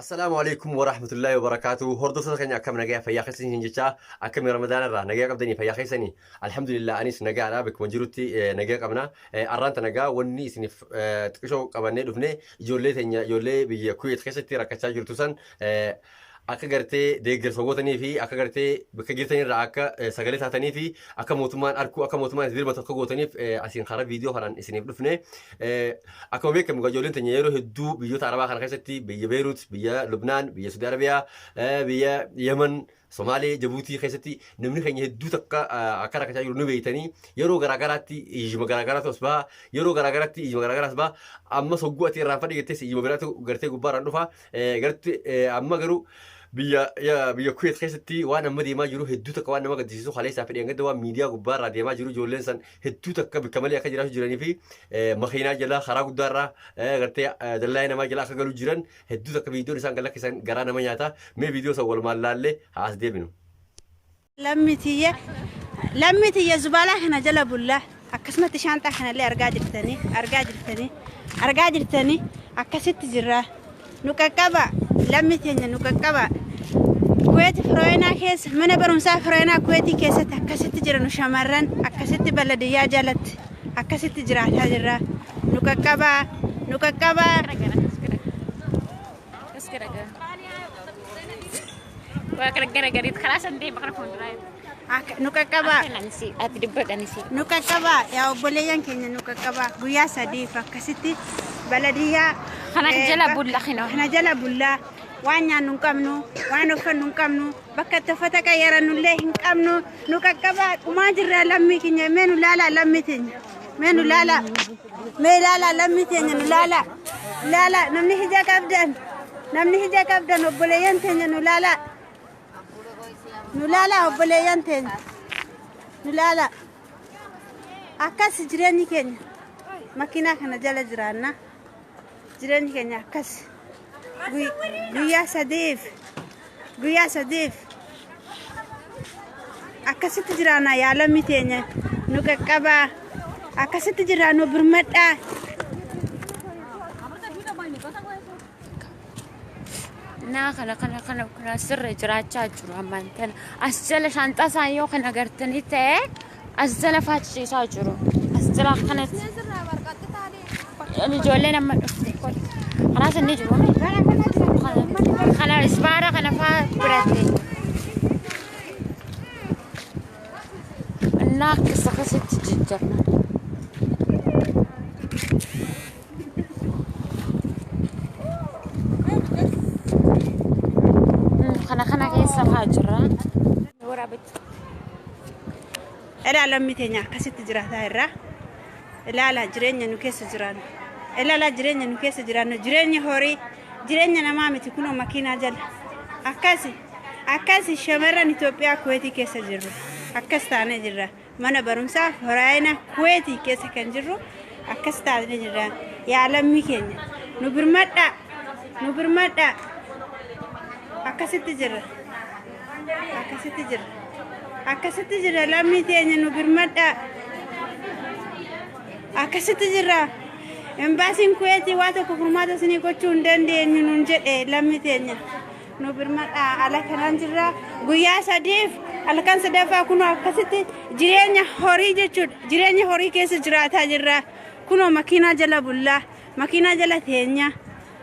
Assalaamu alaikum warahmatullahi wabarakaatu. Hordoftoota keenya, akkam nagayaa fayyaa keessanii jechaa, akkami Ramadaana irraa nagayaa qabdanii, fayyaa keessanii? Alhamdulillah, anis nagaadha. Bakkuma jirutti nagaa qabna. Arraanta nagaa wanni isiniif xiqqishoo qabannee dhufne, ijoollee teenya, ijoollee biyya Kuweet keessatti rakkachaa jirtu san akka gartee deeggarsa gootanii fi akka gartee bakka jirtanirraa akka sagalee taatanii fi akka mootummaan arkuu, akka mootummaan isin birmatu akka gootaniif asiin karaa viidiyoo kanaan isiniif dhufne. Akkuma beekamu, ijoolleen teenya yeroo hedduu biyyoota Arabaa kana keessatti, biyya Beirut, biyya Lubnaan, biyya Saudi Arabiyaa, biyya Yemen, Somaalee, Jabuutii keessatti namni keenya hedduu takka akka rakkachaa jiru nu beektanii. Yeroo garaagaraatti iyyuma garaagaraatu as baha, yeroo garaagaraatti iyyuma garaagaraas baha. Amma sogguu ati irraan fadhi jettees iyyuma biraatu gartee gubbaarraan dhufa. Gartee amma garuu biyya Kuweet keessatti waan amma deemaa jiru hedduu takka waan nama gaddisiisu. Kaleessaa fi dheengadda waan miidiyaa gubbaarraa deemaa jiru, ijoolleen san hedduu takka bikka malee akka jiraachuu jiranii fi makiinaa jala, karaa guddaarraa gartee dallaa namaa jala akka galuu jiran hedduu takka viidiyoon isaan galakkisan garaa nama nyaata. Mee viidiyoo san walumaan laallee haa as deebinu. Lammi tiyya, lammi tiyya, zubaalaa kana jala bullaa. Akkasumatti shaanxaa kanallee argaa jirtanii, argaa jirtanii, argaa jirtanii, akkasitti jirra. Nu qaqqaba, lammi teenya, nu qaqqaba. Kuweeti Firooyinaa keessa, mana barumsaa Firooyinaa Kuweetii keessatti akkasitti jira. Nu shamarran akkasitti baladiyyaa jalatti akkasitti jiraataa jirra. Nu qaqqaba, nu qaqqaba. As garagara. Waa garagariit karaa san deema, karaa fuulduraa. Nu qaqqaba. Ati dubbadhanisi. Nu qaqqaba, yaa obboleeyyan keenya, nu qaqqaba. Guyyaa 3f akkasitti baladiyyaa Kana jala bulla kinoo. Kana jala bullaa. Waan nyaannu hin qabnu, waan uffannu hin qabnu, bakka itti uffata qayyarannullee hin qabnu. Nu qaqqabaa, dhumaa jirra, lammii keenya. Mee nu laalaa, lammii teenya, mee nu laalaa, mee ilaalaa, lammii teenya, nu laalaa, laalaa. Namni hija qabdan, namni hija qabdan, obboleeyyan teenya, nu laalaa, nu laalaa, obboleeyyan teenya, nu laalaa. Akkas jireenyi keenya, makiinaa kana jala jiraanna. Jireenyi keenya akkas. Guyyaa 3f, guyyaa 3f akkasitti jiraanna. Yaa lammii teenya, nu qaqqabaa. Akkasitti jirraa, nu birmadhaa. Naa kana sirra jiraachaa jiru ammaan tana. As jala shaanxaa isaan yoo kan agartanii ta'e, as jala faachisaa jiru. As jala akkanatti. Ijoolleen amma dhufte. Karaa sanni jiru. Kana isbaara kana faa birate. Innaa akkas akkasitti jijjiirna. Kana keessa faa jira. Waraabatti. Ilaa, lammii teenya, akkasitti jiraataa irraa. Ilaalaa jireenya nu keessa jiraannu. Ilaalaa jireenya nu keessa jiraannu. Jireenya horii, jireenya namaa miti. Kunoo makiinaa jala. Akkasi, akkasi shamarran Itoophiyaa Kuweetii keessa jirru. Akkas taanee jirra. Mana barumsaa Horaayina Kuweetii keessa kan jirru akkas taanee jirra. Yaa lammii keenya, nu birmadhaa, nu birmadhaa. Akkasitti jirra. Akkasitti jirra. Akkasitti jirra, lammii teenya, nu birmadhaa. Akkasitti jirra. Embaasiin Kuweetii waa tokko furmaata isinii gochuu hin dandeenyu nun jedhe. Lammii teenya, nu birmadhaa. Ala kanaan jirra. Guyyaa 3f, halkan sadaffaa kunoo akkasitti jireenya horii jechuudha. Jireenya horii keessa jiraataa jirra. Kunoo makiinaa jala bullaa, makiinaa jala teenya.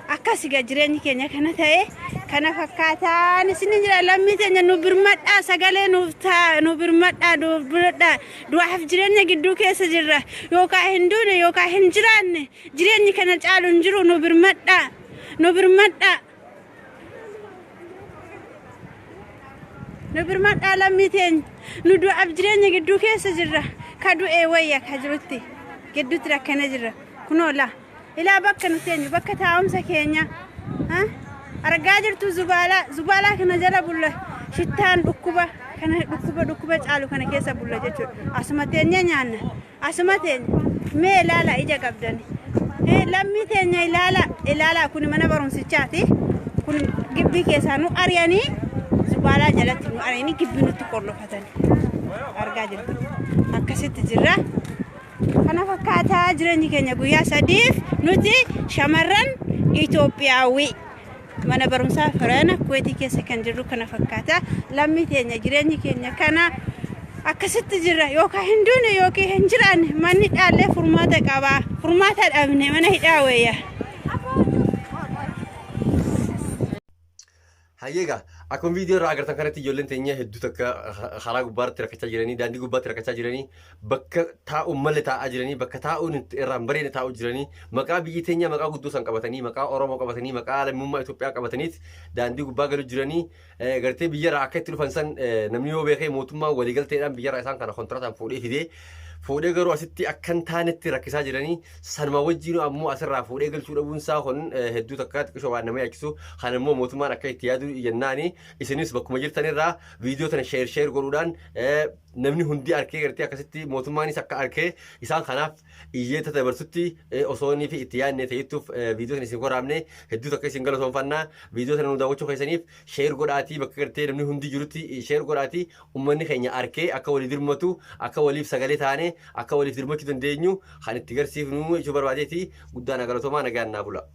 Akkas egaa jireenyi keenya kana ta'e, kana fakkaataan isin jira. Lammii teenya, nu birmadhaa, sagalee nuuf ta'a, nu birmadhaa, nuuf birmadhaa. Du'aaf jireenya gidduu keessa jirra. Yookaan hin duune yookaan hin jiraanne, jireenyi kana caalu hin jiru. Nu birmadhaa, nu birmadhaa, nu birmadhaa, lammii teenya. Nu du'aaf jireenya gidduu keessa jirra. Ka du'ee wayya, ka jirutti gidduutti rakkana jirra. Kunoo laa, ilaa bakka nu teenyu, bakka taa'umsa keenya argaa jirtu. Zubaalaa, zubaalaa kana jala bulla. Shittaan dhukkuba kana, dhukkuba, dhukkuba caalu kana keessa bulla jechuudha. Asuma teenya nyaanna, asuma teenya. Mee ilaala, ija qabdani, lammii teenya, ilaala, ilaala. Kun mana barumsichaati. Kun gibbii keessaa nu ari'anii, zubaalaa jalatti nu ari'anii, gibbii nutti qorlofatani. Argaa jirtu, akkasitti jirra. Kana fakkaataa jireenyi keenya. Guyyaa 3f nuti shamarran Itoophiyaawii. Mana barumsaa Firaana Kuweetii keessa kan jirru kana fakkaata. Lammii teenya jireenyi keenya kana akkasitti jirra yookaan hin duune yookiin hin jiraanne manni dhaallee furmaata qaba. Furmaata dhabne mana hidhaa wayya. Hayyee egaa akkuma viidiyoo irraa agartan kanatti ijoolleen teenya hedduu takka karaa gubbaatti rakkachaa jiranii, daandii gubbaatti rakkachaa jiranii, bakka taa'uun malee taa'aa jiranii, bakka taa'uun irraa hin bareedne taa'uu jiranii, maqaa biyyi teenya maqaa guddoo san qabatanii, maqaa Oromoo qabatanii, maqaa lammummaa Itoophiyaa qabataniit daandii gubbaa galu jiranii, gartee biyyarraa akka itti dhufan san namni yoo beekee mootummaan waliigalteedhaan biyyarraa isaan kana kontiraataan fuudhee fidee fuudhee garuu asitti akka hin taanetti rakkisaa jiranii. Sanuma wajjiinuu ammoo asirraa fuudhee galchuu dhabuun isaa kun hedduu takka xiqqishoo waan nama yaachisu. Kan immoo mootummaan akka itti yaadu jennaani isinis bakkuma jirtanirraa viidiyoo tana sheer sheer godhuudhaan namni hundi arkee gartee akkasitti mootummaanis akka arkee isaan kanaaf iyyeeta dabarsutti osoo inni fi itti yaadne ta'ittuuf viidiyoo tana isin waraabne hedduu takka isin galatoomfanna. Viidiyoo tana nu daawwachuu keessaniif sheer godhaatii bakka gartee namni hundi jirutti sheer godhaatii ummanni keenya arkee akka walii dirmatu, akka waliif sagalee taane, akka waliif dirmachuu dandeenyu kan itti garsiifnu jechuu barbaadeeti. Guddaa na galatoomaa, nagaan naa bula.